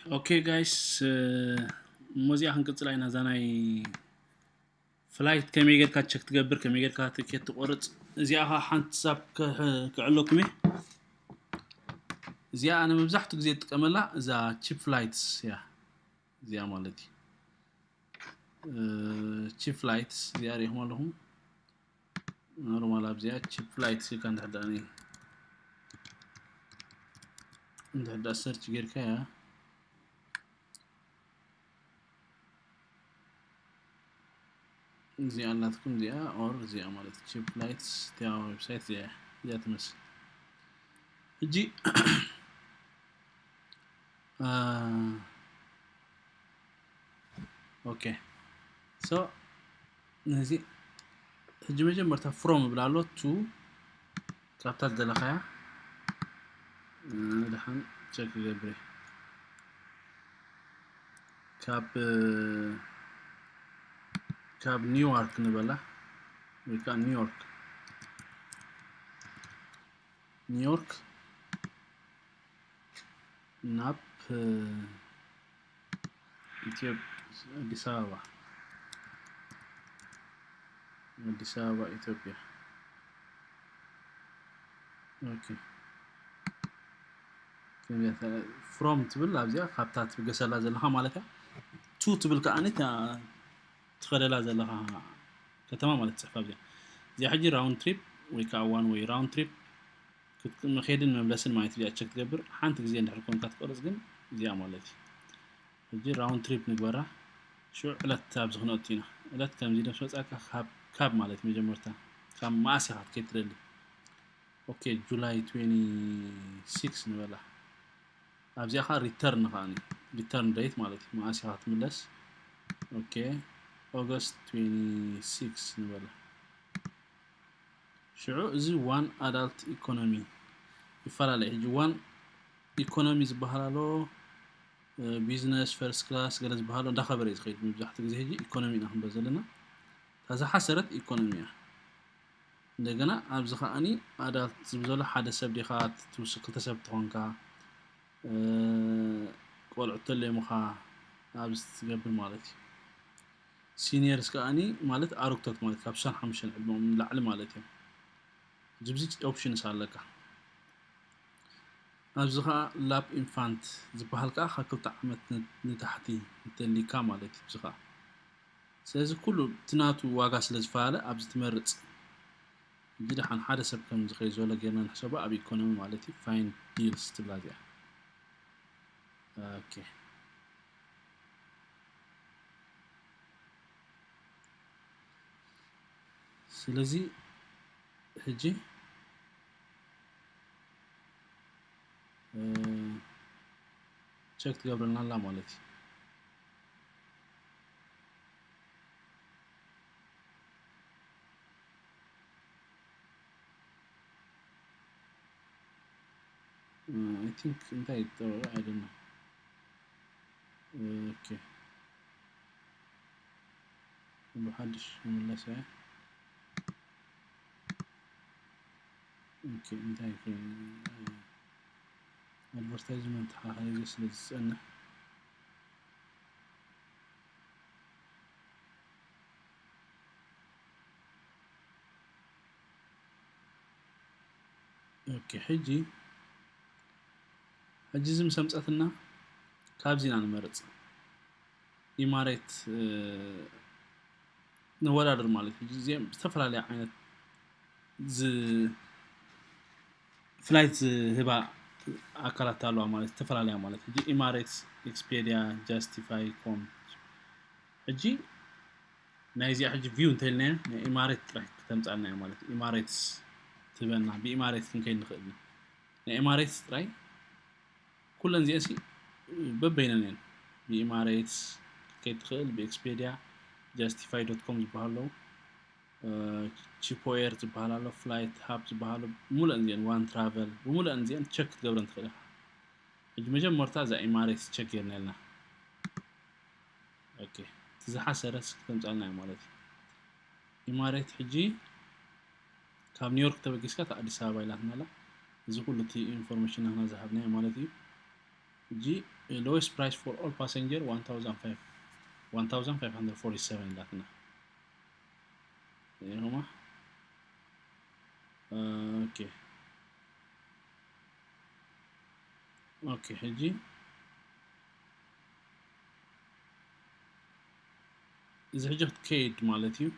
Okay guys፣ እሞ እዚኣ ክንቅፅላ ኢና። እዛ ናይ ፍላይት ከመይ ጌርካ ቸክ ትገብር፣ ከመይ ጌርካ ትኬት ትቆርፅ፣ እዚኣ ከዓ ሓንቲ ሳብ ክዕለኩም እየ። እዚኣ ኣነ መብዛሕትኡ ግዜ ዝጥቀመላ እዛ ቺፕ ፍላይትስ እያ። እዚኣ ማለት እዩ ቺፕ ፍላይትስ እዚኣ ሪኢኹም ኣለኹም። ኖርማል ኣብዚኣ ቺፕ ፍላይትስ ኢልካ እንድሕር ደኣ ኒ- እንድሕር ደኣ ሰርች ጌርካ እያ። እዚኣ ኣላትኩም እዚኣ ኦር እዚኣ ማለት ቺፕ ፍላይትስ እቲኣ ዌብሳይት እዚኣ እያ። እዚኣ ትመስል። ሕጂ ኦኬ ሶ ነዚ ሕጂ መጀመርታ ፍሮም እብላ ኣሎ ቱ ካብታ ዝደለኻያ ደሓን ቸክ ይገብር ካብ ካብ ኒውዮርክ ንበላ ወይ ከዓ ኒውዮርክ ኒውዮርክ ናብ ኢትዮጵያ ኣዲስ ኣበባ ኣዲስ ኣበባ ኢትዮጵያ ኦኬ ፍሮም ትብል ኣብዚኣ ካብታ ትብገሰላ ዘለኻ ማለት እያ። ቱ ትብል ከዓ ትኸደላ ዘለኻ ከተማ ማለት ትፅሕፍ ኣብዚኣ። እዚኣ ሕጂ ራውንድ ትሪፕ ወይ ከዓ ዋን ወይ ራውንድ ትሪፕ መኸድን መምለስን ማለት እዚኣ ቸክ ትገብር። ሓንቲ ግዜ እንድሕር ኮንካ ትቆርፅ ግን እዚኣ ማለት እዩ። ሕጂ ራውንድ ትሪፕ ንግበራ። ሽዑ ዕለት ኣብዚ ክነእቱ ኢና። ዕለት ከምዚ ደስ መፃካ ካብ ማለት መጀመርታ ካብ መኣስ ኢኻ ክትከይድ ትደሊ። ኦኬ ጁላይ ትዌንቲ ሲክስ ንበላ። ኣብዚኣ ከዓ ሪተርን ከዓ ሪተርን ደይት ማለት እዩ። መኣስ ኢኻ ትምለስ። ኦኬ ኦገስት ትዌንቲ ሲክስ ንበላ። ሽዑ እዚ ዋን ኣዳልት ኢኮኖሚ ይፈላለ። ሕጂ ዋን ኢኮኖሚ ዝበሃል ኣሎ፣ ቢዝነስ ፈርስት ክላስ ገለ ዝበሃሉ እንዳኸበረ እዩ ዝኸይድ። መብዛሕትኡ ግዜ ሕጂ ኢኮኖሚ ኢና ክንበል ዘለና። እታ ዝሓሰረት ኢኮኖሚ እያ። እንደገና ኣብዚ ከዓኒ ኣዳልት ዝብል ዘሎ ሓደ ሰብ ዲኻ ትውስን ክልተ ሰብ ትኾንካ ቆልዑ ተለሙኻ ኣብዚ ትገብር ማለት እዩ። ሲኒየርስ ከዓኒ ማለት ኣረግቶት ማለት ካብ ስሳን ሓሙሽተን ዕድመኦም ንላዕሊ ማለት እዮም። ጅብዚ ኦፕሽንስ ኣለካ። ኣብዚ ከዓ ላፕ ኢንፋንት ዝበሃል ከዓ ካብ ክልተ ዓመት ንታሕቲ እንተሊካ ማለት እዩ። እዚ ከዓ ስለዚ ኩሉ እቲ ናቱ ዋጋ ስለ ዝፈላለ ኣብዚ ትመርፅ። ሕጂ ደሓን ሓደ ሰብ ከም ዝኸይ ዘሎ ጌርና ንሕሰቦ ኣብ ኢኮኖሚ ማለት እዩ። ፋይንድ ዲልስ ትብላ እዚኣ። ኦኬ ስለዚ ሕጂ ቸክ ትገብረልና ኣላ ማለት እዩ። I think እንታይ ይጠበቅ I don't know። ኦኬ ብሓድሽ መለሰ። ኦኬ እንታይ ኮይኑ ኣድቨርታይዝመንት ሓሓይዘ ስለ ዝፀንሕ ኦኬ ሕጂ ሕጂ እዚ ምስ ኣምፀትና ካብዚ ኢና ንመርፅ ኢማሬት ነወዳድር ማለት እዩ። እዚኦም ዝተፈላለያ ዓይነት ፍላይት ዝህባ ኣካላት ኣለዋ ማለት ዝተፈላለያ ማለት ሕጂ ኢማሬትስ፣ ኤክስፔዲያ፣ ጃስቲፋይ ኮም ሕጂ ናይዚኣ ሕጂ ቪው እንተልናያ ናይ ኢማሬት ጥራሕ ክተምፃልና እያ ማለት ኢማሬትስ ትበና ብኢማሬት ክንከይድ ንኽእል ኢና ናይ ኢማሬትስ ጥራይ ኩለን እዚአሲ በበይነን እየን ብኢማሬትስ ክትከይድ ትኽእል ብኤክስፔዲያ ጃስቲፋይ ዶት ኮም ዝበሃሉ ኣለዉ ቺፖኤር ዝበሃል ኣሎ ፍላይት ሃብ ዝበሃሉ ብሙሉአን እዚአን ዋን ትራቨል ብሙሉአን እዚአን ቸክ ክትገብረን ትኽእል ኢኻ ሕጂ መጀመርታ እዛ ኢማሬትስ ቸክ ጌርና ኢልና ኦኬ እቲ ዝሓሰረ ስ ክተምፃልና እዩ ማለት እዩ ኢማሬት ሕጂ ካብ ኒውዮርክ ተበጊስካ ታ ኣዲስ ኣበባ ኢላትና ኣላ እዚ ኩሉ እቲ ኢንፎርሜሽን ናትና ዝሃብናዮ ማለት እዩ ሕጂ lowest price for all passenger one thousand five one thousand five hundred forty seven ኢላትና። ይኸማ ኦኬ ኦኬ ሕጂ እዚ ሕጂ ክትከይድ ማለት እዩ።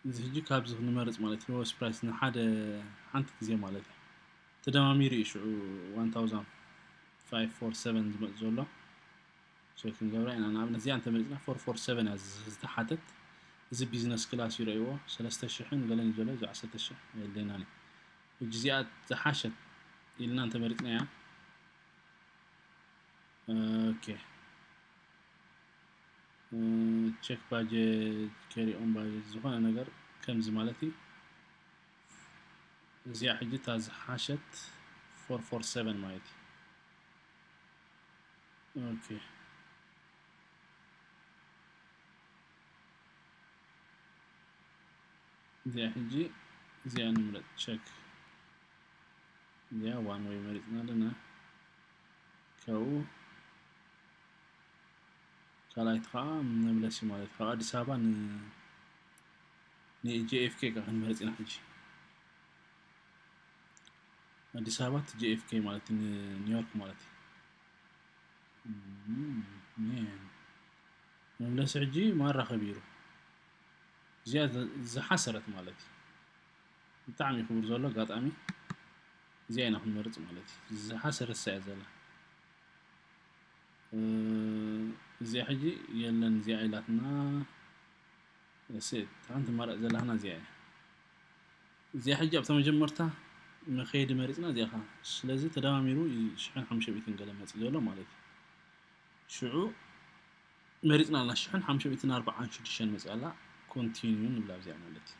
እዚ ሕጂ ካብዚ ክንመርፅ ማለት እዩ። lowest price ንሓደ ሓንቲ ግዜ ማለት እዩ። ተደማሚሩ እዩ ሽዑ one thousand five four seven ዝመፅ ዘሎ። ቸክ ንገብራ ኢና። ንኣብነት እዚኣ እንተመሪፅና four four seven እያ ዝተሓተት። እዚ ቢዝነስ ክላስ ይረእይዎ ሰለስተ ሽሕን ገለን እዩ ዘሎ። እዚ ዓሰርተ ሽሕ የድልየናን እዩ። ሕጂ እዚኣ ዝሓሸት ኢልና እንተመሪፅናያ ኦኬ ቸክ ባጀት፣ carry on budget ዝኾነ ነገር ከምዚ ማለት እዩ። እዚኣ ሕጂ እታ ዝሓሸት four four seven ማለት እዩ። ኦኬ እዚኣ ሕጂ እዚኣ ንምረፅ ቸክ እዚኣ one way መሪፅና ኣለና። ካብኡ ካልኣይቲ ከዓ መምለሲ ማለት ካብ ኣዲስ ኣበባ ን JFK ከዓ ክንመርፅ ኢና ሕጂ። ኣዲስ ኣበባ JFK ማለት ኒውዮርክ ማለት እዩ። መምለሲ ሕጂ ማራ ከቢሩ እዚኣ ዝሓሰረት ማለት እዩ። ብጣዕሚ ክቡር ዘሎ ኣጋጣሚ እዚኣ ኢና ክንመርፅ ማለት እዩ። ዝሓሰረት እያ ዘላ። እዚኣ ሕጂ የለን እዚኣ ኢላትና። ሓንቲ መረፅ ዘለና እዚኣ እያ። እዚኣ ሕጂ ኣብታ መጀመርታ መኸየዲ መሪፅና እዚኣ ኻ ስለዚ ተደማሚሩ ሽሕን ሓሙሽተ ሚእትን ገለ መፂ ዘሎ ማለት እዩ። ሽዑ መሪፅና ኣላ ሽሕን ሓሙሽተ ሚእትን ኣርባዓን ሽዱሽተን መፂ ኣላ። ኮንቲኒዩ ንብላ እዚኣ ማለት እዩ።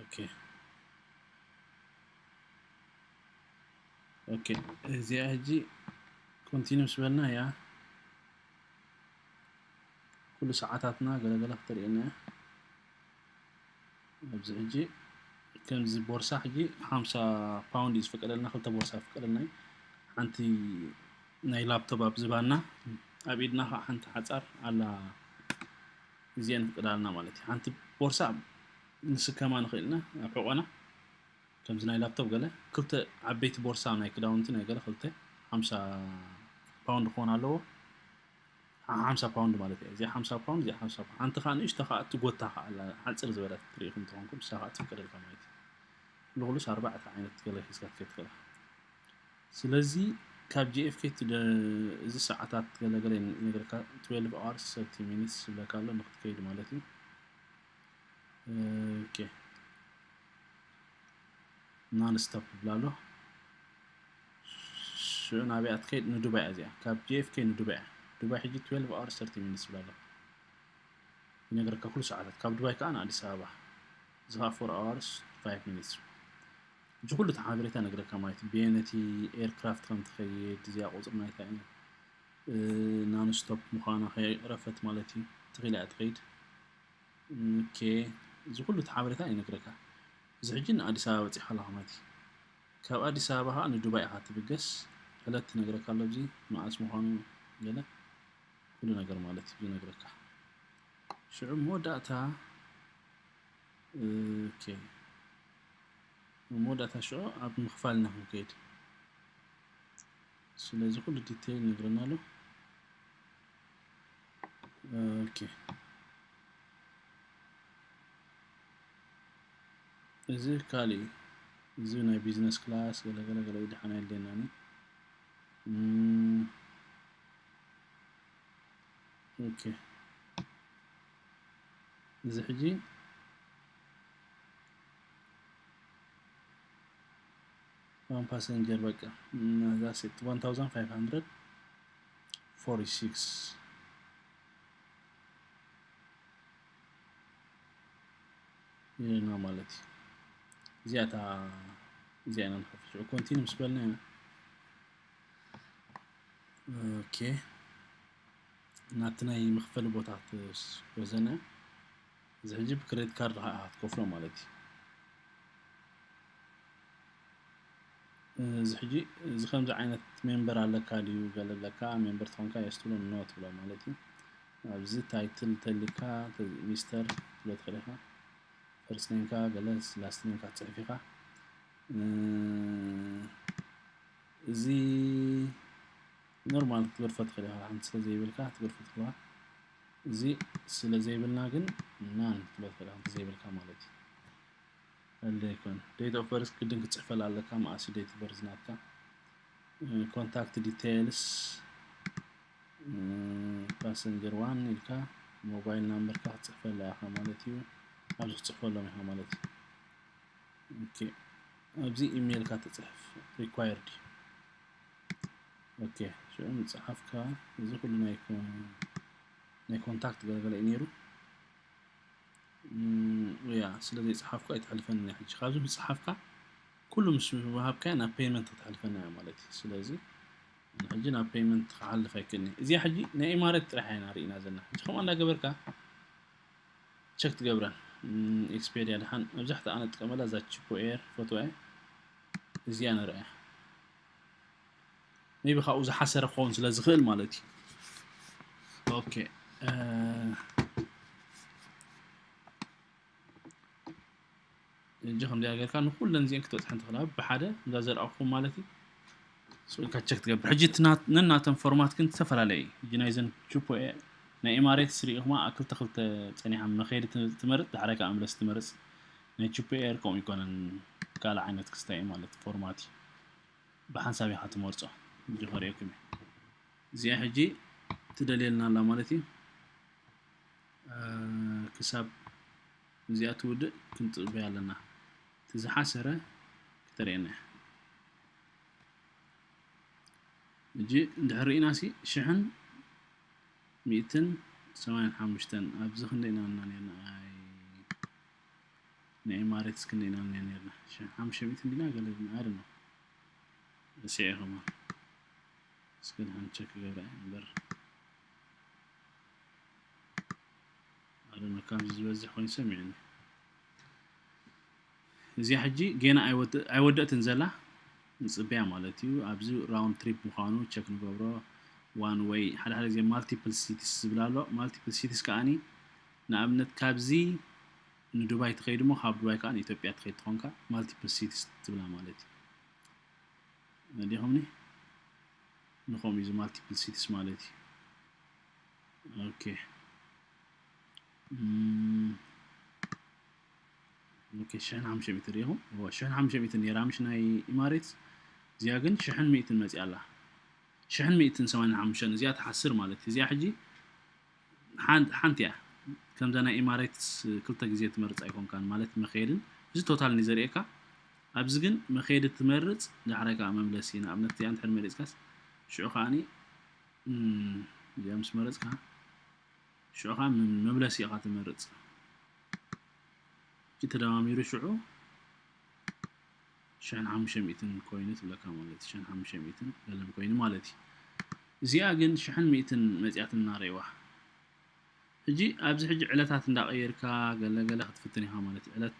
ኦኬ ኦኬ እዚኣ ሕጂ ኮንቲኒዩ ምስ በልና እያ ኩሉ ሰዓታትና ገለገለ ክተርእየና እያ። ኣብዚ ሕጂ ከምዚ ቦርሳ ሕጂ ሓምሳ ፓውንድ እዩ ዝፈቀደልና። ክልተ ቦርሳ ይፈቀደልና እዩ። ሓንቲ ናይ ላፕቶፕ ኣብ ዝባና ኣብ ኢድና ከዓ ሓንቲ ሓፃር ኣላ። እዚአን ይፍቅዳልና ማለት እዩ። ሓንቲ ቦርሳ ንስከማ ንኽእል ኢና ኣብ ሕቆና ከምዚ ናይ ላፕቶፕ ገለ ክልተ ዓበይቲ ቦርሳ ናይ ክዳውንቲ ናይ ገለ ክልተ ሓምሳ ፓውንድ ክኾን ኣለዎ። ሓምሳ ፓውንድ ማለት እዩ። እዚኣ ሓምሳ ፓውንድ እዚኣ ሓምሳ ፓውንድ ሓንቲ ከዓ ንእሽቶ ከዓ ትጎታ ከዓ ኣላ ሓፂር ዝበለት ትርኢ ከም ትኾንኩም ንሳ ከዓ ትፍቀደልካ ማለት እዩ። ኩሉ ኩሉስ ኣርባዕተ ዓይነት ገለ ሒዝካ ትከድ ትኽእል። ስለዚ ካብ JFK እዚ ሰዓታት ገለገለ ይነግረካ twelve hours thirty minutes ዝብለካ ኣሎ ንክትከይድ ማለት እዩ። ኦኬ non stop ይብላ ኣሎ። ሽዑ ናበይ ትከይድ? ንዱባይ እዚኣ ካብ JFK ንዱባይ እያ። ዱባይ ሕጂ twelve hours thirty minutes ይብላ ኣሎ። ይነግረካ ኩሉ ሰዓታት ካብ ዱባይ ከዓ ንኣዲስ ኣበባ እዚ ከዓ four hours five minutes። እዚ ኩሉ እቲ ሓበሬታ ይነግረካ ማለት እዩ። ብየነቲ ኤርክራፍት ከም ትኸይድ እዚኣ ቁፅሪ ናይታ እዩ። non stop ምዃና ከይረፈት ማለት እዩ። ትኽኢላ እያ ትኸይድ። ኦኬ እዚ ኩሉ እቲ ሓበሬታ ይነግረካ። እዚ ሕጂ ንኣዲስ ኣበባ በፂሕካ ኣለካ ማለት እዩ። ካብ ኣዲስ ኣበባ ከዓ ንዱባይ ኢካ ትብገስ። ዕለት ትነግረካ ኣሎ ኣብዚ መዓስ ምዃኑ ገለ ኩሉ ነገር ማለት እዩ ዝነግረካ። ሽዑ መወዳእታ ኦኬ መወዳእታ ሽዑ ኣብ ምኽፋል ኢና ክንከይድ። ስለዚ ኩሉ ዲቴይል ነግረና ኣሎ። ኦኬ እዚ ካልእ እዩ። እዚ ናይ ቢዝነስ ክላስ ገለገለ ገለ እዩ ድሓን የድልየናኒ። ኦኬ እዚ ሕጂ one passenger በቃ that's it one thousand five hundred forty six ይለና ማለት እዩ። እዚኣታ እዚኣ ኢና ንኸፍት ሽዑ ኮንቲኒ ምስ በልና ኢና ኦኬ ናቲ ናይ መኽፈሊ ቦታ ትወዘና እዚ ሕጂ ብክሬዲት ካርድ ከዓ ክትከፍሎ ማለት እዩ። እዚ ሕጂ እዚ ከምዚ ዓይነት ሜምበር ኣለካ ድዩ ገለ ኣለካ? ሜምበር ተኾንካ የስ ትብሎ፣ ኖ ትብሎ ማለት እዩ። ኣብዚ ታይትል ተሊካ ሚስተር ትብሎ ትኽእል ኢኻ። ፈርስት ኔምካ ገለ ላስት ኔምካ ትፅሕፍ ኢኻ። እዚ ኖርማል ክትገድፎ ትኽእል ኢኻ። ሓንቲ ስለ ዘይብልካ ክትገድፎ ትኽእል ኢኻ። እዚ ስለ ዘይብልና ግን ናን ክትብሎ ትኽእል ኢኻ፣ እንተዘይብልካ ማለት እዩ። ኣለ ይኮን። ዴት ኦፍ በርዝ ግድን ክትፅሕፈላ ኣለካ፣ መኣስ ዴት በርዝ ናትካ። ኮንታክት ዲቴይልስ ፓሰንጀር ዋን ኢልካ ሞባይል ናምበርካ ክትፅሕፈላ ኢኻ ማለት እዩ። ኣብዚ ክትፅሕፈሎም ኢኻ ማለት እዩ። ኦኬ፣ ኣብዚ ኢሜይልካ ትፅሕፍ ሪኳየርድ እዩ። ኦኬ፣ ሽዑ ምፅሓፍካ እዚ ኩሉ ናይ ኮ-፣ ናይ ኮንታክት ገለገለ እዩ ነይሩ። እም፣ ያ፣ ስለ ዘይፀሓፍኩ ኣይተሕልፈኒ። ሕጂ ካብዚ ምፅሓፍካ ኩሉ ምስ ወሃብካያ ናብ ፔይመንት ከተሕልፈና እያ ማለት እዩ። ስለዚ ሕጂ ናብ ፔይመንት ክሓልፍ ኣይክእልኒ። እዚኣ ሕጂ ናይ ኢማሬት ጥራሕ ኢና ርኢና ዘለና። ሕጂ ከምኣ እንዳገበርካ ቸክ ትገብረን። እም፣ ኤክስፔድያ ድሓን መብዛሕትኡ ኣነ ጥቀመላ እዛ ቺፖ ኤር ፎቶ እያ። እዚኣ ንርኣያ። ሜቢ ካብኡ ዝሓሰረ ክኸውን ስለ ዝኽእል ማለት እዩ። ኦኬ፣ እ፣ ሕጂ ከምዚኣ ጌርካ ንኩለን እዚአን ክትበፅሐን ትኽእላ። ብሓደ እዛ ዘርኣኹም ማለት እዩ። ስቕ ኢልካ ቸክ ትገብር። ሕጂ እቲ ናት-፣ ነናተን ፎርማት ግን ዝተፈላለየ እዩ። ሕጂ ናይዘን ቺፖ ኤ-፣ ናይ ኤማሬትስ ርኢኹማ ኣብ ክልተ ክልተ ጸኒሓ መኸየዲ ት-፣ ትመርጽ፣ ዳሕራይ ከኣ መምለሲ ትመርጽ። ናይ ቺፖ ኤር ከምኡ ኣይኮነን፣ ካልእ ዓይነት ክስታይ እዩ ማለት ፎርማት እዩ። ብሓንሳብ ኢኻ ትመርጾ። ሕጂ ከርእየኩም እየ። እዚኣ ሕጂ ትደልየልና ኣላ ማለት እዩ። እ፣ ክሳብ እዚኣ ትውድእ ክንጽበያ ኣለና። እቲ ዝሓሰረ ክተርእየና እያ። ሕጂ እንድሕር ርኢና ሲ ሽሕን ሚእትን ሰማንያን ሓሙሽተን ኣብዚ ክንደይ ኢና ነርና? ኣይ፣ ናይ ኤማሬትስ ክንደይ ኢና ነርና? ሽሕን ሓሙሽተ ሚእትን ዲና ገለ ዲና? I don't know። እስኤ ከማን እስከ ድሓን ቸክ ክገብራ እየ እምበር። I don't know፣ ካብዚ ዝበዝሕ ኮይኑ ሰሚዕኒ። እዚኣ ሕጂ ጌና ኣይወድ-፣ ኣይወደእትን ዘላ፣ ንጽበያ ማለት እዩ። ኣብዚ ራውንድ ትሪፕ ምዃኑ ቸክ ንገብሮ። ዋን ዌይ፣ ሓደ ሓደ ግዜ ማልቲፕል ሲቲስ ዝብል ኣሎ። ማልቲፕል ሲቲስ ከኣኒ ንኣብነት ካብዚ ንዱባይ ትኸይድ እሞ ካብ ዱባይ ከኣ ንኢትዮጵያ ትኸይድ ትኾንካ ማልቲፕል ሲቲስ ትብላ ማለት እዩ። ዲኹምኒ? ንኸምኡ እዩ እዚ ማልቲፕል ሲቲስ ማለት እዩ። ኦኬ። እም፣ ኦኬ፣ ሽሕን ሓሙሽተ ሚእትን ርኢኹም? እወ፣ ሽሕን ሓሙሽተ ሚእትን ነይራ፣ ምሽ ናይ ኢማሬትስ። እዚኣ ግን ሽሕን ሚእትን መፂኣ ኣላ። ሽሕን ሚእትን ሰማንያን ሓሙሽተን፣ እዚኣ ትሓስር ማለት እዩ። እዚኣ ሕጂ ሓን-፣ ሓንቲ እያ። ከምዛ ናይ ኢማሬትስ ክልተ ግዜ ትመርጽ ኣይኮንካን፣ ማለት መኸየድን። እዚ ቶታል እዩ ዘርእየካ። ኣብዚ ግን መኸየዲ ትመርጽ፣ ዳሕራይ ከኣ መምለሲ። ንኣብነት እዚኣ እንድሕር መሪጽካስ፣ ሽዑ ከኣኒ፣ እም፣ እዚኣ ምስ መረጽካ፣ ሽዑ ከኣ መ-፣ መምለሲ ኢኻ ትመርጽ። እቲ ተደማሚሩ ሽዑ ሽሕን ሓሙሽተ ሚእትን ኮይኑ ትብለካ ማለት እዩ። ሽሕን ሓሙሽተ ሚእትን ገለን ኮይኑ ማለት እዩ። እዚኣ ግን ሽሕን ሚእትን መጺኣትና ርእይዋ። ሕጂ ኣብዚ ሕጂ ዕለታት እንዳቐየርካ ገለ ገለ ክትፍትን ኢኻ ማለት እዩ። ዕለት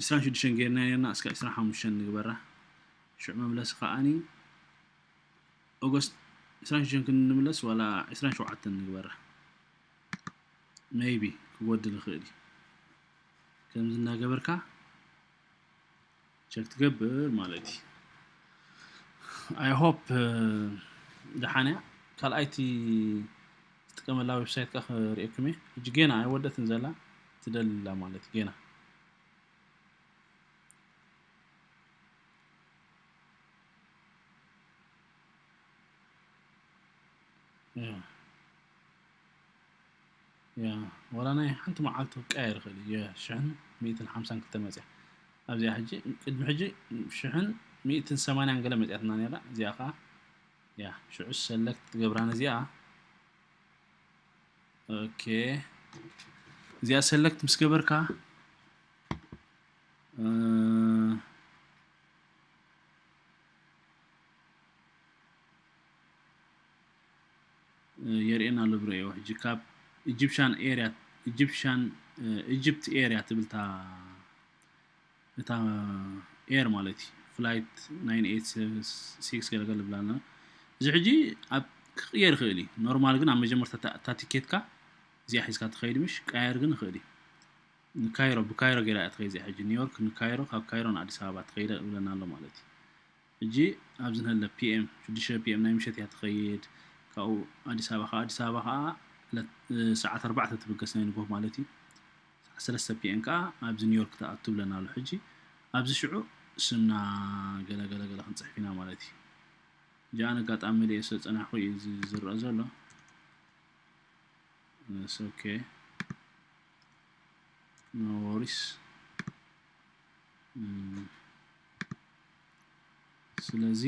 ዕስራን ሽዱሽተን ጌርና ኔርና፣ እስከ ዕስራን ሓሙሽተን ንግበራ። ሽዑ መምለሲ ከኣኒ ኦገስት ዕስራን ሽዱሽተን ክንምለስ ዋላ ዕስራን ሸውዓተን ንግበራ። ሜይቢ ክጎድል ይኽእል እዩ። ከምዚ እናገበርካ ቸክ ትገብር ማለት እዩ። I hope፣ እ፣ ደሓን እያ። ካልኣይቲ ዝጥቀመላ ዌብሳይት ከኣ ክርእየኩም እየ። ሕጂ ጌና ኣይወደትን ዘላ፣ ትደልላ ማለት እዩ ጌና። ያ። ያ፣ ዋላ ናይ ሓንቲ መዓልቲ ክቀያየር ይኽእል እዩ። ያ፣ ሽሕን ሚእትን ሓምሳን ክልተን መጽያ። ኣብዚኣ ሕጂ፣ ቅድሚ ሕጂ ሽሕን ሚእትን ሰማንያን ገለ መጽያትና ነይራ። እዚኣ ኸኣ፣ ያ፣ ሽዑ ሰለክት ትገብራ ነዚኣ። ኦኬ። እዚኣ ሰለክት ምስ ገበርካ፣ እ፣ የርእየና ኣሎ ብርእዮ። ሕጂ ካብ ኢጂፕሽያን ኤርያ፣ ኢጂፕሽያን፣ እ፣ ኢጂፕት ኤርያ ትብል እታ፣ እታ ኤር ማለት እዩ። flight nine eight six ገለገለ ብላና። እዚ ሕጂ ኣብ ክቕየር ይኽእል እዩ። ኖርማል ግን ኣብ መጀመርታ እታ ትኬትካ እዚኣ ሒዝካ ትኸይድ ምሽ ቀያየር ግን ይኽእል እዩ። ንካይሮ ብካይሮ ገይራ እያ ትኸይድ እዚኣ ሕጂ ኒውዮርክ ንካይሮ ካብ ካይሮ ንኣዲስ ኣበባ ትኸይደ ብለና ኣሎ ማለት እዩ። ሕጂ ኣብዚ ንህለ ፒኤም ሽዱሽተ ፒኤም ናይ ምሸት እያ ትኸይድ። ካብኡ ኣዲስ ኣበባ ካብ ኣዲስ ኣበባ ከዓ ሰዓት ኣርባዕተ ትብገስ ናይ ንጎ ማለት እዩ። ሰዓት ሰለስተ ፒኤም ከዓ ኣብዚ ኒውዮርክ ትኣቱ ብለና ኣሎ። ሕጂ ኣብዚ ሽዑ ስምና ገለ ገለ ገለ ክንፅሕፍ ኢና ማለት እዩ። እጃ ኣነ ኣጋጣሚ ርእየ ስለ ዝፀናሕኩ እዩ እዚ ዝረአ ዘሎ። ኦኬ no worries። ስለዚ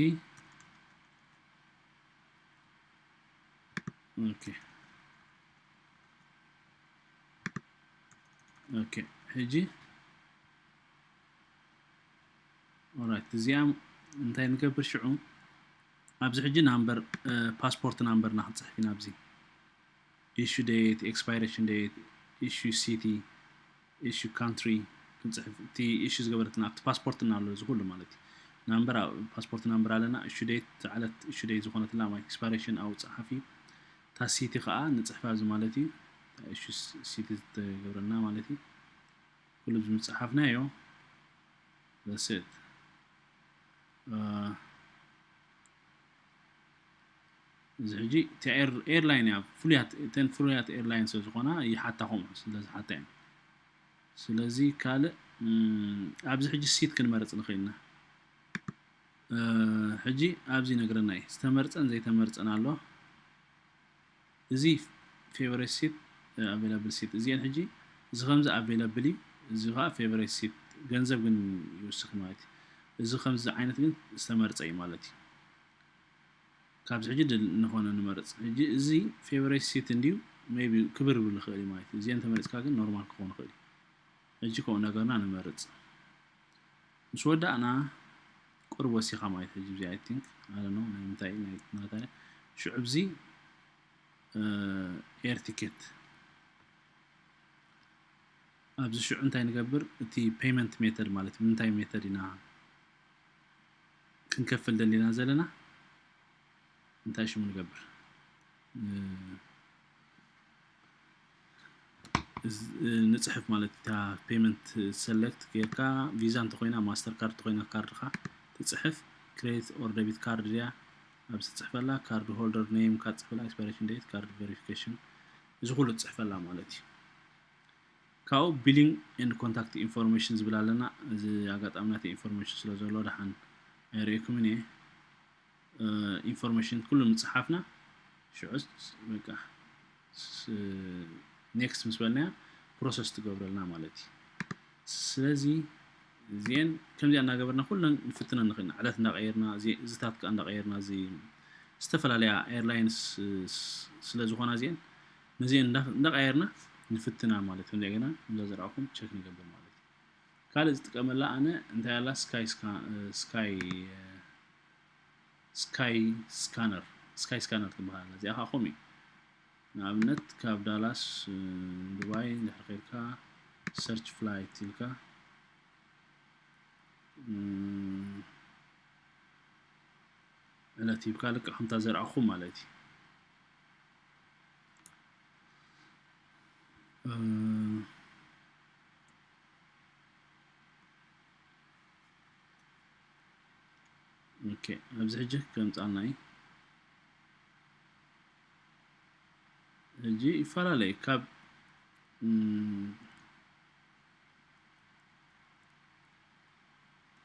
ኦኬ ኦኬ ሕጂ ኦራይት እዚኣ እንታይ ንገብር ሽዑ ኣብዚ ሕጂ ናምበር ፓስፖርት ናምበርና ክንፅሕፍ ኢና ኣብዚ issue date expiration date issue city issue country ክንፅሕፍ እቲ ኢሹ ዝገበረትና ኣብቲ ፓስፖርትና ኣሎ እዚ ኩሉ ማለት እዩ ናምበር ፓስፖርት ናምበር ኣለና ኢሹ ዴት ዓለት ኢሹ ዴት ዝኾነትና ማለት ኤክስፓይሬሽን ኣብኡ ፀሓፊ እታ ሲቲ ከዓ ንፅሕፋ እዚ ማለት እዩ ኢሹ ሲቲ ዝተገብረልና ማለት እዩ ኩሉ ዝምፅሓፍናዮ that's it እዚ ሕጂ እታ ኤርላይን እያ ፍሉያት እተን ፍሉያት ኤርላይን ስለ ዝኾና ይሓታ ከምኡ ስለ ዝሓታ እየን ስለዚ ካልእ ኣብዚ ሕጂ ሲት ክንመርፅ ንኽእልና ሕጂ ኣብዚ ነግረና እዩ ዝተመርፀን ዘይተመርፀን ኣሎ እዚ ፌቨሬት ሲት ኣቬላብል ሲት እዚአን ሕጂ እዚ ከምዚ ኣቬላብል እዩ እዚ ከዓ ፌቨሬት ሲት ገንዘብ ግን ይውስኽ ማለት እዩ እዚ ከምዚ ዓይነት ግን ዝተመርፀ እዩ ማለት እዩ ካብዚ ሕጂ ድል ንኾነ ንመርፅ ሕጂ እዚ ፌቨሬት ሲት እንድዩ ቢ ክብር ይብል ይኽእል እዩ ማለት እዩ እዚአን ተመሪፅካ ግን ኖርማል ክኾን ይኽእል እዩ ሕጂ ከምኡ ነገርና ንመርፅ ምስ ወዳእና ቁርብ ወሲኻ ማለት ሕጂ እዚ ኣይ ቲንክ ኣለ ናይ ምንታይ ናይ ናታ ሽዑ እዚ ኤር ቲኬት ኣብዚ ሽዑ እንታይ ንገብር እቲ ፔመንት ሜተድ ማለት ብምንታይ ሜተድ ኢና ክንከፍል ደሊና ዘለና እንታይ ሽሙ ንገብር ንፅሕፍ ማለት እታ ፔመንት ሰለክት ጌርካ ቪዛ እንተኮይና ማስተር ካርድ እንተኮይና ካርድካ ትፅሕፍ ክሬዲት ኦር ደቢት ካርድ ድያ ኣብ ትፅሕፈላ ካርድ ሆልደር ኔም ካ ትፅሕፈላ ኤክስፓይሬሽን ዴት ካርድ ቬሪፊኬሽን እዚ ኩሉ ትፅሕፈላ ማለት እዩ ካብኡ ቢሊንግ ኤንድ ኮንታክት ኢንፎርሜሽን ዝብል ኣለና እዚ ኣጋጣሚ ናተ ኢንፎርሜሽን ስለ ዘሎ ደሓን ኣይርእኩምን እየ ኢንፎርሜሽን ኩሉ ምፅሓፍና ሽዑስ በቃ ኔክስት ምስ በልናያ ፕሮሰስ ትገብረልና ማለት እዩ ስለዚ እዚአን ከምዚኣ እናገበርና ኩለን ንፍትነ ንኽእልና ዕለት እንዳቀየርና እዚታት ከዓ እንዳቀየርና እዚ ዝተፈላለያ ኤርላይንስ ስለ ዝኾና እዚአን ነዚአን እንዳቀየርና ንፍትና ማለት እዩ እንደገና እዛ ዘርኣኹም ቸክ ንገብር ማለት እዩ ካልእ ዝጥቀመላ ኣነ እንታይ ኣላ ስካይ ስካይ ስካይ ስካነር ስካይ ስካነር ትበሃል እዚኣ ከዓ ከምኡ ንኣብነት ካብ ዳላስ ዱባይ እንድሕር ከድካ ሰርች ፍላይት ኢልካ ዕለት ሂብካ ልክዕ ከምታ ዘርኣኹም ማለት እዩ ኦኬ ኣብዚ ሕጂ ከምፃልና እዩ ሕጂ ይፈላለዩ ካብ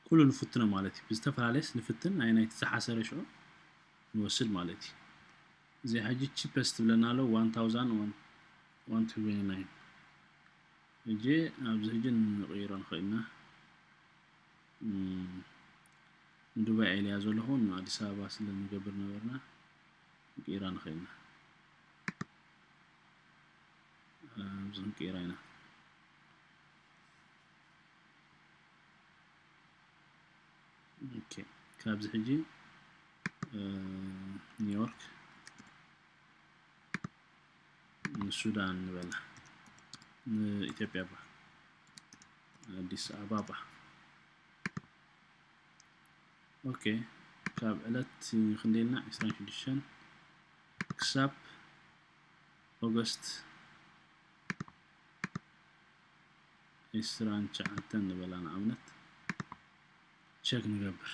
ኩሉ ንፍትኖ ማለት እዩ ብዝተፈላለየስ ንፍትን ናይ ናይቲ ዝሓሰረ ሽዑ ንወስድ ማለት እዩ እዚ ሕጂ ቺፐስት ትብለና ኣሎ one thousand one twenty nine ሕጂ ኣብዚ ሕጂ ንቕይሮ ንኽእልና ንዱባይ ኢለያ ዘለኹ ንኣዲስ ኣበባ ስለ ንገብር ነበርና ንቅይራ ንኽእልና ኣብዚ ክንቅይራ ኢና ካብዚ ሕጂ ኒውዮርክ ንሱዳን ንበላ ንኢትዮጵያ ባ ኣዲስ ኣበባ ኦኬ፣ ካብ ዕለት ክንደይ ኢልና? ዕስራን ሽዱሽተን ክሳብ ኦገስት ዕስራን ትሽዓተን ንበላ ንኣብነት፣ ቸክ ንገብር።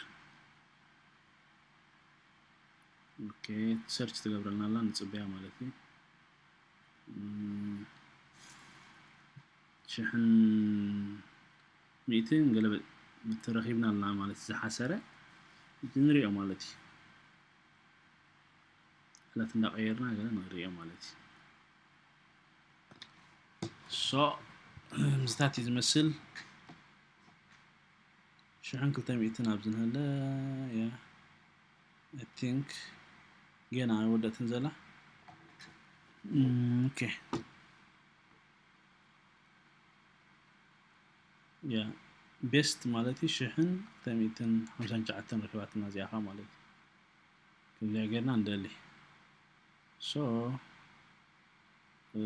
ኦኬ፣ ሰርች ትገብረልና ኣላ፣ ንጽበያ ማለት እዩ። እም፣ ሽሕን ሚእትን ገለ ተረኺብና ኣለና ማለት ዝሓሰረ እቲ ንሪኦ ማለት እዩ። ዕለት እንዳቐየርና ገለ ንሪኦ ማለት እዩ። ሶ ምስታት እዩ ዝመስል። ሽሕን ክልተ ሚእትን ኣብዚ ንህለ፣ ያ፣ I think ገና ኣይወደእትን ዘላ። እም፣ ኦኬ። ያ፣ ቤስት ማለት እዩ ሽሕን ክልተ ሚእትን ሓምሳን ትሽዓተን ረኺባትና እዚኣ ኸኣ ማለት እዩ። ከምዚኣ ጌርና ንደሊ። ሶ፣ እ፣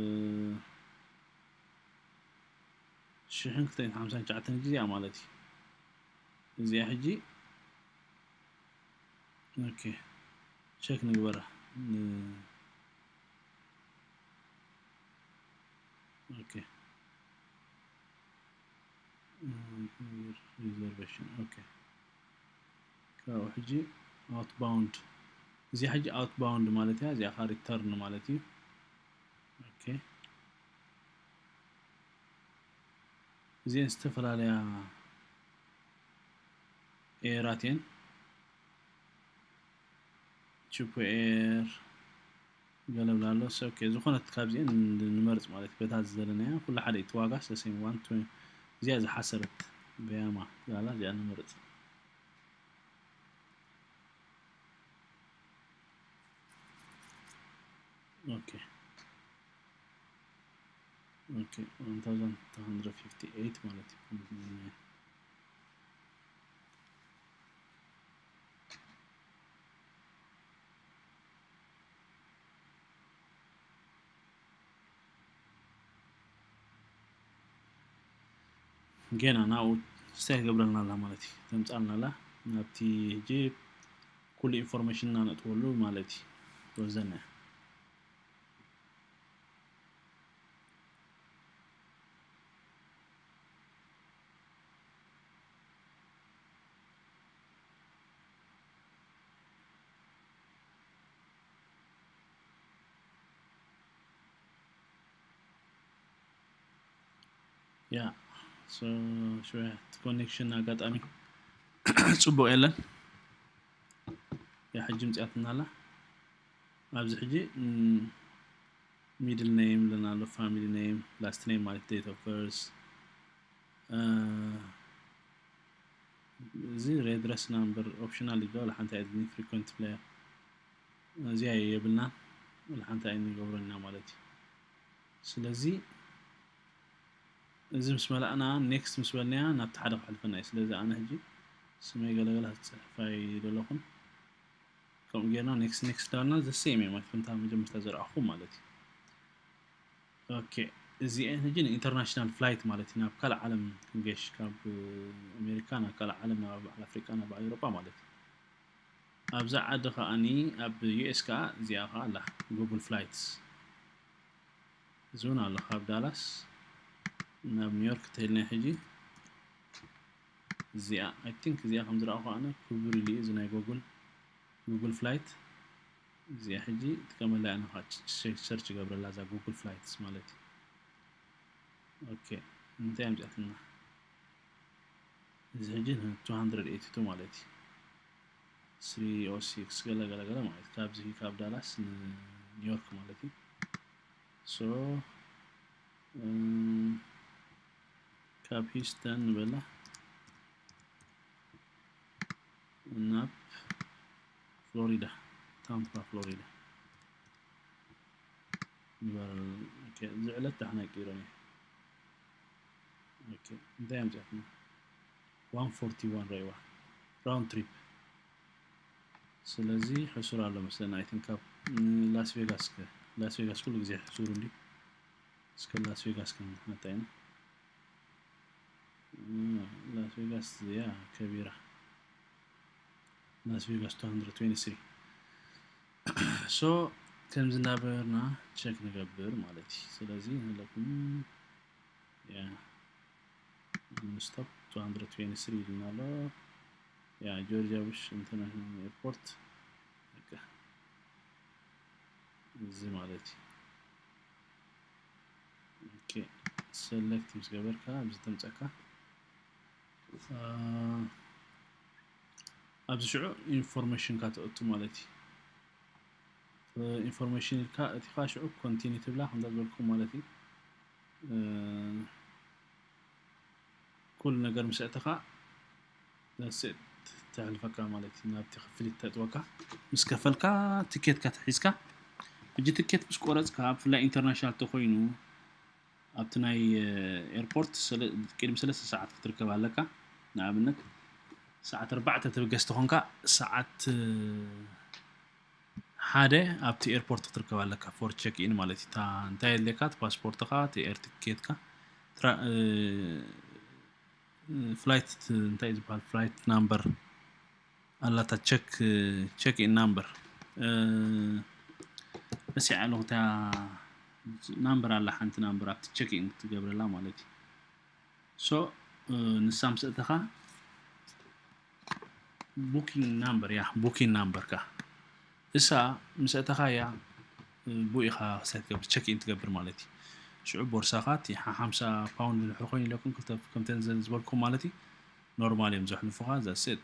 ሽሕን ክልተ ሚእትን ሓምሳን ትሽዓተን እዚኣ ማለት እዩ። እዚኣ ሕጂ፣ ኦኬ፣ ቸክ ንግበራ። ን-፣ ኦኬ። ሪዘርቬሽን፣ ኦኬ። ካብኡ ሕጂ ኣውትባውንድ፣ እዚኣ ሕጂ ኣውትባውንድ ማለት እያ፣ እዚኣ ኸኣ ሪተርን ማለት እዩ። ኦኬ። እዚአን ዝተፈላለያ ኤራት እየን። ቺፕ ኤር ገለ ብላ ኣሎ። ሶ፣ ኦኬ፣ ዝኾነት ካብዚአን ን-፣ ንመርጽ ማለት እዩ። በታ ዝደለናያ ኩሉ ሓደ እዩ። እቲ ዋጋ ሰሴም ዋን ትወ-፣ እዚኣ ዝሓሰረት በያማ ዛላ እዚኣ ንመርጽ። ኦኬ። ኦኬ፣ ዋን ታውዘንድ ቱ ሃንድረድ ፊፍቲ ኤይት ማለት እዩ። ጌና ናብኡ ስታይ ትገብረልና ኣላ ማለት እዩ። ተምጻልና ኣላ ናብቲ ሕጂ ኩሉ ኢንፎርሜሽን እናነጥወሉ ማለት እዩ። ትወዘና እያ። ያ፣ ሶ፣ ሽወያ እቲ ኮኔክሽን ኣጋጣሚ ጽቡቕ የለን። ያ፣ ሕጂ ምጽኣትና ኣላ። ኣብዚ ሕጂ፣ ም፣ ሚድል ኔም ኣለና ኣሎ፣ ፋሚሊ ኔም፣ ላስት ኔም ማለት ዴት ኦፍ በርዝ፣ እ፣ እዚ ሬድረስ ናምበር ኦፕሽናል እዩ፣ ወላ ሓንቲ ኣይድልን። ፍሪኮንት ፍላየር እዚኣ የብልናን፣ ወላ ሓንቲ ኣይንገብረን ኢና ማለት እዩ። ስለዚ እዚ ምስ መላእና ኔክስት ምስ በልናያ ናብቲ ሓደ ክሕልፈና እዩ። ስለዚ ኣነ ሕጂ ስመይ ገለገለ ክጽሕፋ ይደለኹን። ከምኡ ጌርና ኔክስት ኔክስት ዳርና ዘ ሴም እዮም፣ ከምታ መጀመርታ ዘርኣኹ ማለት እዩ። ኦኬ፣ እዚኤን ሕጂ ንኢንተርናሽናል ፍላይት ማለት እዩ፣ ናብ ካልእ ዓለም ክንገሽ፣ ካብ ኣሜሪካ ናብ ካልእ ዓለም፣ ናብ በዓል ኣፍሪቃ፣ ናብ በዓል ኤውሮጳ ማለት እዩ። ኣብዛ ዓዲ ከኣኒ ኣብ ዩ ኤስ ከኣ እዚኣ ከኣ ኣላ፣ ጉግል ፍላይትስ። እዚ እውን ኣሎ፣ ካብ ዳላስ ናብ ኒውዮርክ እንተኢልና ሕጂ እዚኣ፣ I think እዚኣ ከም ዝረኣኹ ኣነ ክቡር ኢሉ እዩ፣ እዚ ናይ ጉግል፣ ጉግል ፍላይት። እዚኣ ሕጂ ጥቀመላ እያ፣ ንኻ ሰርች ገብረላ እዛ ጉግል ፍላይትስ ማለት እዩ። ኦኬ፣ እንታይ ኣምፅኣትና? እዚ ሕጂ ን ቱ ሃንድረድ ኤይቲ ቱ ማለት እዩ። ስሪ ኦ ሲክስ ገለ ገለ ገለ ማለት እዩ። ካብዚ ካብ ዳላስ ንኒውዮርክ ማለት እዩ። ሶ፣ እም፣ ካብ ሂውስተን ንበላ ናብ ፍሎሪዳ፣ ታምፓ ፍሎሪዳ። ንበል። ኦኬ፣ እዚ ዕለት ዳሕና ቀይሮም እየ። ኦኬ፣ እንታይ ኣምፅኣትና? ዋን ፎርቲ ዋን ረይዋ፣ ራውንድ ትሪፕ። ስለዚ ሕሱር ኣሎ መስለና። I think ካብ ላስ ቬጋስ ከ፣ ላስ ቬጋስ ኩሉ ግዜ ሕሱር እንዲ። እስከ ላስ ቬጋስ ክንሓታ ኢና። እ፣ ላስ ቬጋስ እዚኣ ከቢራ። Las Vegas two hundred twenty-three. So ከምዚ እናበርና ቸክ ንገብር ማለት እዩ። ስለዚ ንለኩም ስቶፕ two hundred twenty-three ኢልና ኣሎ። ያ ጆርጂያ ቡሽ ኢንተርናሽናል ኤርፖርት እዚ ማለት እዩ። ኦኬ፣ ሰለክት ምስ ገበርካ ኣብዚ ተምፀካ ኣብዚ ሽዑ ኢንፎርሜሽን ካ ተእቱ ማለት እዩ። ኢንፎርሜሽን ኢልካ እቲኻ ሽዑ ኮንቲኒ ትብላ ከምዛ ዝበልኩም ማለት እዩ። ኩሉ ነገር ምስ እተኻ ተሕልፈካ ማለት እዩ። ናብቲ ክፍሊት ተጥወካ ምስ ከፈልካ ትኬትካ ተሒዝካ፣ ሕጂ ትኬት ምስ ቆረፅካ ብፍላይ ኢንተርናሽናል ተኮይኑ ኣብቲ ናይ ኤርፖርት ቅድሚ ሰለስተ ሰዓት ክትርከብ ኣለካ። ንኣብነት ሰዓት ኣርባዕተ ተበገስ ተኾንካ ሰዓት ሓደ ኣብቲ ኤርፖርት ክትርከብ ኣለካ for check in ማለት እዩ። እንታይ የድልየካ? እቲ ፓስፖርትኻ፣ እቲ ኤር ትኬትካ፣ ፍላይት እንታይ ዝበሃል ፍላይት ናምበር ኣላታ ቸክ ቸክ ኢን ናምበር ረሲዓ ኣለኹ። እታ ናምበር ኣላ ሓንቲ ናምበር ኣብቲ ቸክ ኢን ክትገብረላ ማለት እዩ። ሶ ንሳ ምስ እተኻ ቡኪንግ ናምበር ያ ቡኪንግ ናምበርካ እሳ ምስ እተኻ ያ ብኡ ኢኻ ክሳይ ትገብር ቸክ ኢን ትገብር ማለት እዩ። ሽዑ ቦርሳኻ እቲ ሓምሳ ፓውንድ ድሕሪ ኮይኑ ኢለኩም ከምተን ዝበልኩም ማለት እዩ። ኖርማል እዮም ዘሕልፉኻ። ዛሴት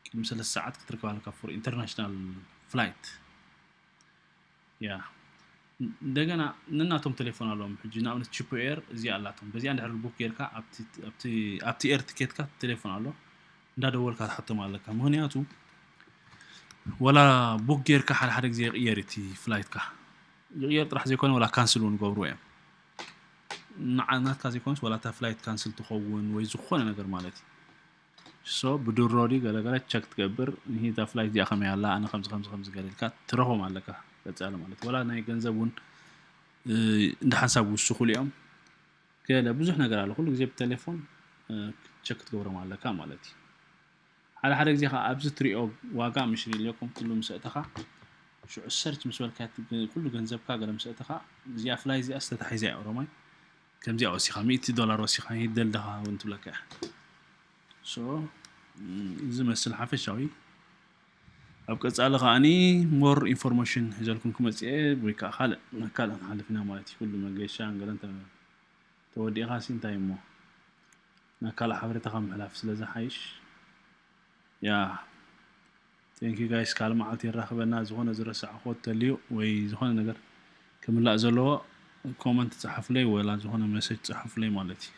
ቅድሚ ሰለስተ ሰዓት ክትርከብ ኣለካ for international flight። ያ እንደገና ነናቶም ቴሌፎን ኣለዎም። ሕጂ ንኣብነት ቺፕ ኤር እዚኣ ኣላቶም። በዚኣ እንድሕር ቡክ ጌርካ ኣብቲ ኤር ትኬትካ ቴሌፎን ኣሎ እንዳደወልካ ትሓቶም ኣለካ። ምክንያቱ ወላ ቡክ ጌርካ ሓደ ሓደ ግዜ ይቕየር እቲ ፍላይትካ። ይቕየር ጥራሕ ዘይኮነ ወላ ካንስል እውን ይገብርዎ እዮም። ንዓ ናትካ ዘይኮነስ ወላ እታ ፍላይት ካንስል ትኸውን ወይ ዝኾነ ነገር ማለት እዩ። ሶ ብድሮ ድዩ ገለገለ ቸክ ትገብር፣ ንሂ እዛ ፍላይት እዚኣ ከመይ ኣላ፣ ኣነ ከምዚ ከምዚ ከምዚ ገለ ኢልካ ትረኽቦም ኣለካ ቀጻሊ ማለት እዩ። ወላ ናይ ገንዘብ እውን እንደ ሓንሳብ ውስኹሉ እዮም። ገለ ብዙሕ ነገር ኣሎ። ኩሉ ግዜ ብቴሌፎን ቸክ ክትገብሮም ኣለካ ማለት እዩ። ሓደ ሓደ ግዜ ከዓ ኣብዚ ትሪኦ ዋጋ ምሽ ሪልዮኩም ኩሉ ምስ እተኻ ሽዑ ሰርች ምስ በልካ ኩሉ ገንዘብካ ገለ ምስ እተኻ እዚኣ ፍላይ እዚኣ ዝተታሒዛ እያ ኦሮማይ ከምዚኣ ወሲኻ ሚእቲ ዶላር ወሲኻ ይደልደኻ እውን ትብለካ እያ። ሶ ዝመስል ሓፈሻዊ ኣብ ቀጻሊ ከዓኒ ሞር ኢንፎርሜሽን ሒዘልኩም ክመጽእ ወይ ከዓ ካልእ ናብ ካልእ ንሓልፍ ኢና ማለት እዩ። ኩሉ መገሻ ገለን ተወዲእኻ ሲ እንታይ እሞ ናብ ካልእ ሓበሬታኻ ምሕላፍ ስለ ዝሓይሽ ያ thank you guys። ካልእ መዓልቲ የራኽበና። ዝኾነ ዝረሳዕኹዎ ተልዩ ወይ ዝኾነ ነገር ክምላእ ዘለዎ ኮመንት ጸሓፉለይ ወላ ዝኾነ መሰጅ ጸሓፉለይ ማለት እዩ።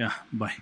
ያ ባይ።